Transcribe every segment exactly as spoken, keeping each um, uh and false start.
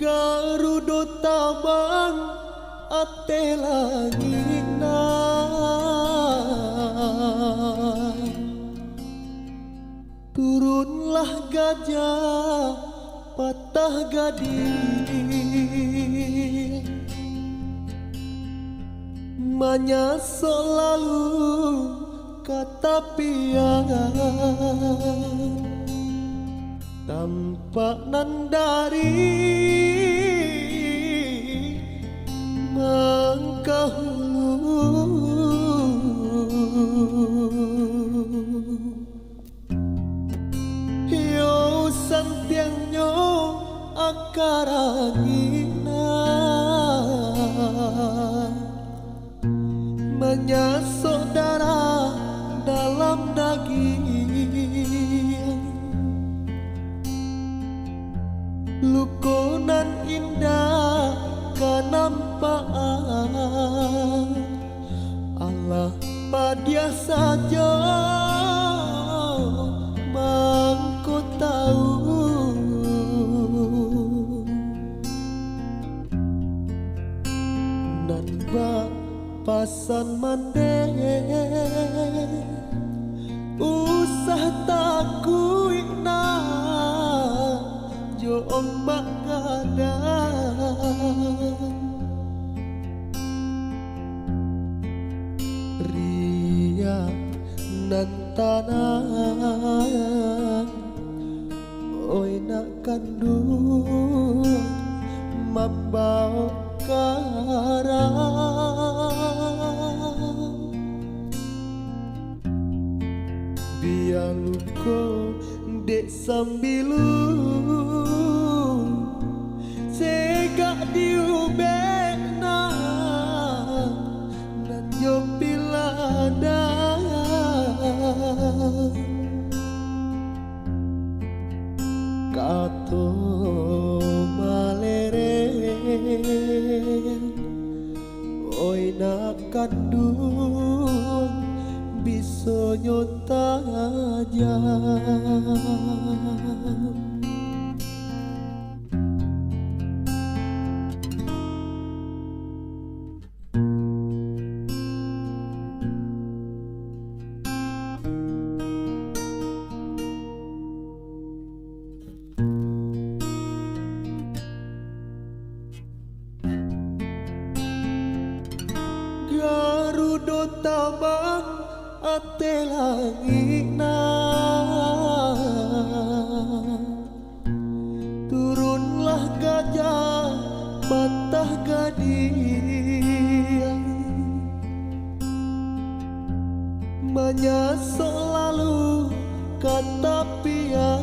Garudo tabang ateh langik nan, turunlah gajah patah gadih, manyasok lalu ka tapian. Tampak nan dari mangkahulu, iyo santiangnyo aka ranginan, manyasok darah dalam dagiang. Luko nan indak ka nampak, alah padiah sajo mangko tawu. Nan bak pasan mandeh, usah takuik nan jo ombak gadang. Riak nan tanang, oi nak kanduang, mambao karang. Bia luko dek sambilu, segak diubek nan, nan jo piladang. Kato malereng, oi nak kanduang, bisonyo tajam. Garudo tabang ateh langik nan, turunlah gajah patah gadih, manyasok lalu ka tapian.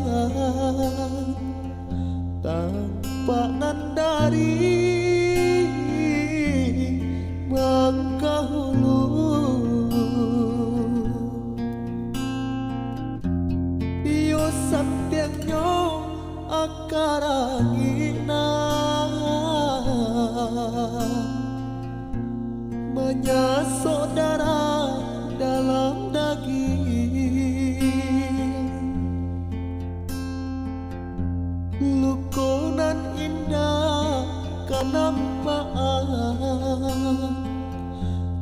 Tampak nan dari mangkahulu, iyo santiangnyo aka ranginan, manyasok darah dalam dagiang. Luko nan indak ka nampak,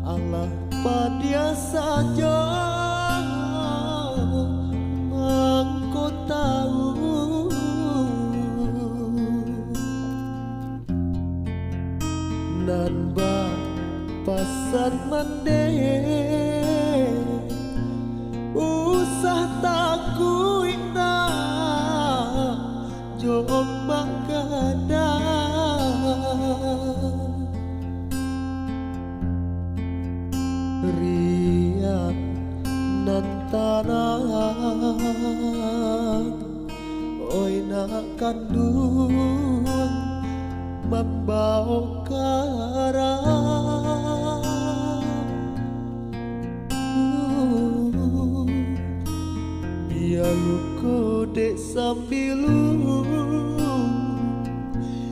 alah padiah sajo mangko tawu. Nan bak pasan mandeh, usah takuik nan jo ombak gadang. Riak nan tanang, oi nak kanduang, mambao karang. Bia luko dek sambilu,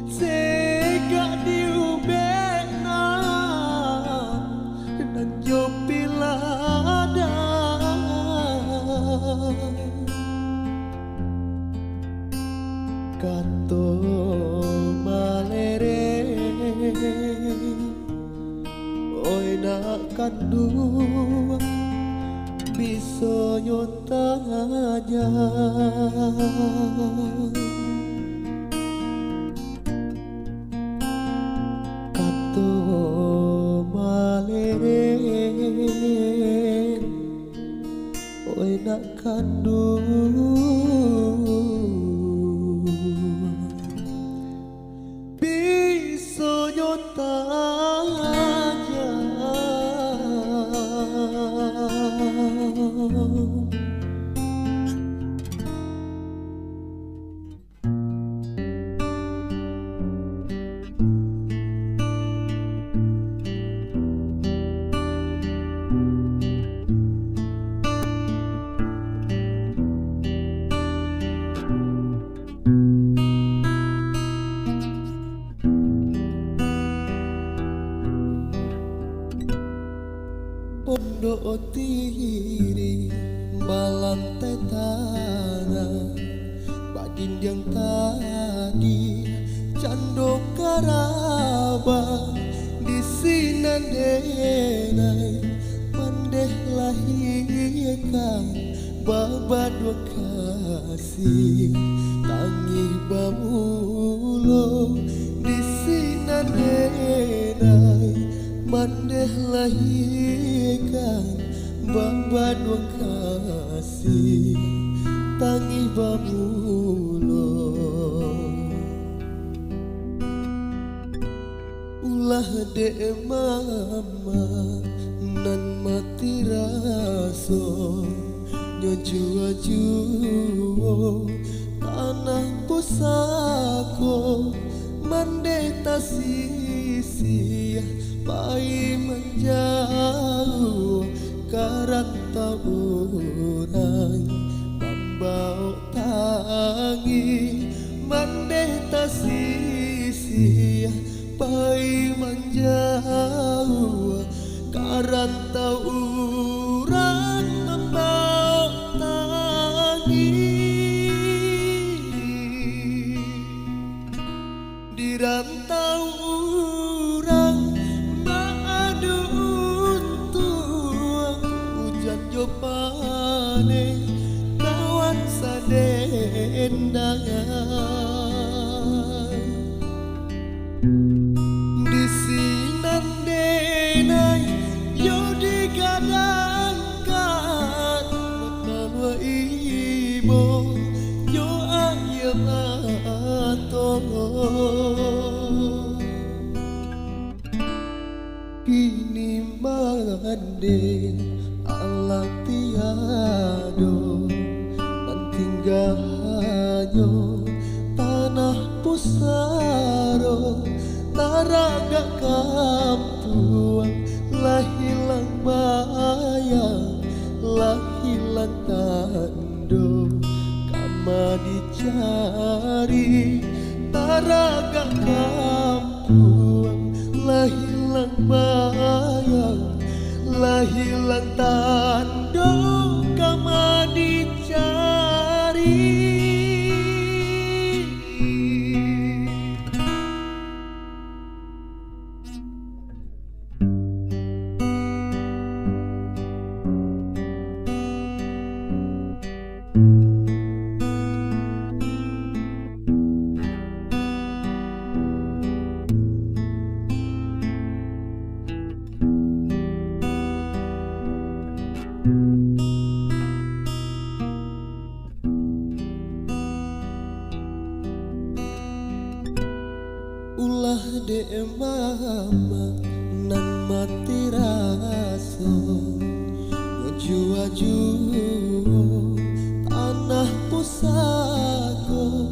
segak diubek nan, nan jo piladang. Kato kanduang, bisonyo tajam. Kato malereng, oih nak kanduang, bisonyo tajam. Pondok tirih balantai tanah, badindiang tadi cando karabah. Di sinan denai mandeh lahiakan babaduo kasih, tangih bamulo. Di sinan denai mandeh lahiakan babaduo kasih, tangih bamulo. Ulah dek mama nan mati raso, nyo juo-juo tanah pusako, mandeh tasisiah pai manjauah ka rantau urang, mambaok tangih mandeh tasisiah pai manjauah ka rantau urang, mambaok tangih. Di rantau urang maadu untuang, ujan jo paneh kawan sadendang. Di sinan denai yo digadangkan, makaluak ibo jo aia mato. Kini mandeh alah tiado, nan tingga hanyo tanah pusaro. Taragak kampuang lah hilang bayang, lah hilang tando, kama dicari. Taragak kampuang lah hilang bayang, lah hilang tando, kama dicari. Ulah dek mama nan mati raso, nyo juo-juo tanah pusako,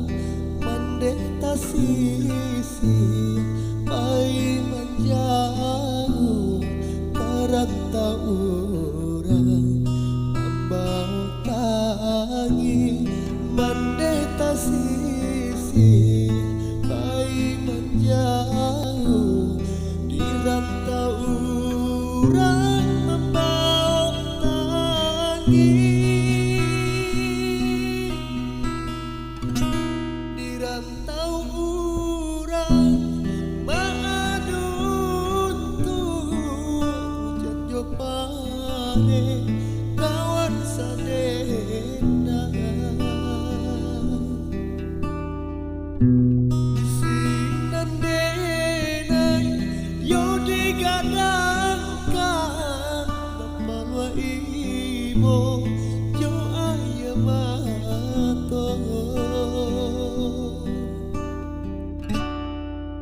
mandeh tasisiah pai manjauah ka rantau urang, mambaok tangih mandeh tasisiah pai manjauah. Di rantau urang mambaok tangih. Di rantau urang maadu untuang, ujan jo kawan sadendang. Sinan denai yo digadangkan, bapaluak ibo jo aia mato.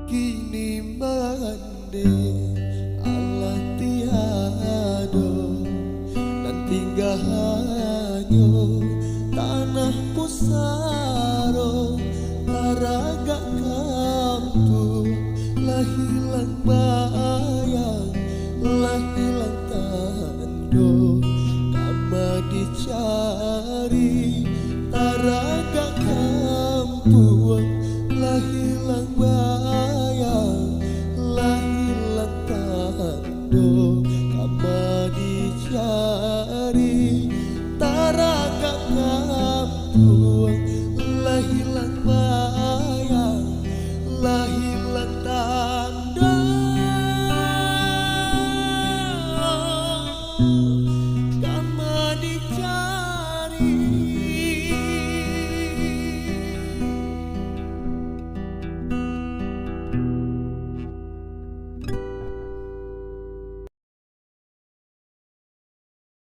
Kini mande alah tiado, nan tingga hanyo tanah pusaro, taragak kampuang lah hilang bayang, lah hilang tando, kama dicari, taragak kampuang lah hilang bayang, lah hilang tando, kama dicari, taragak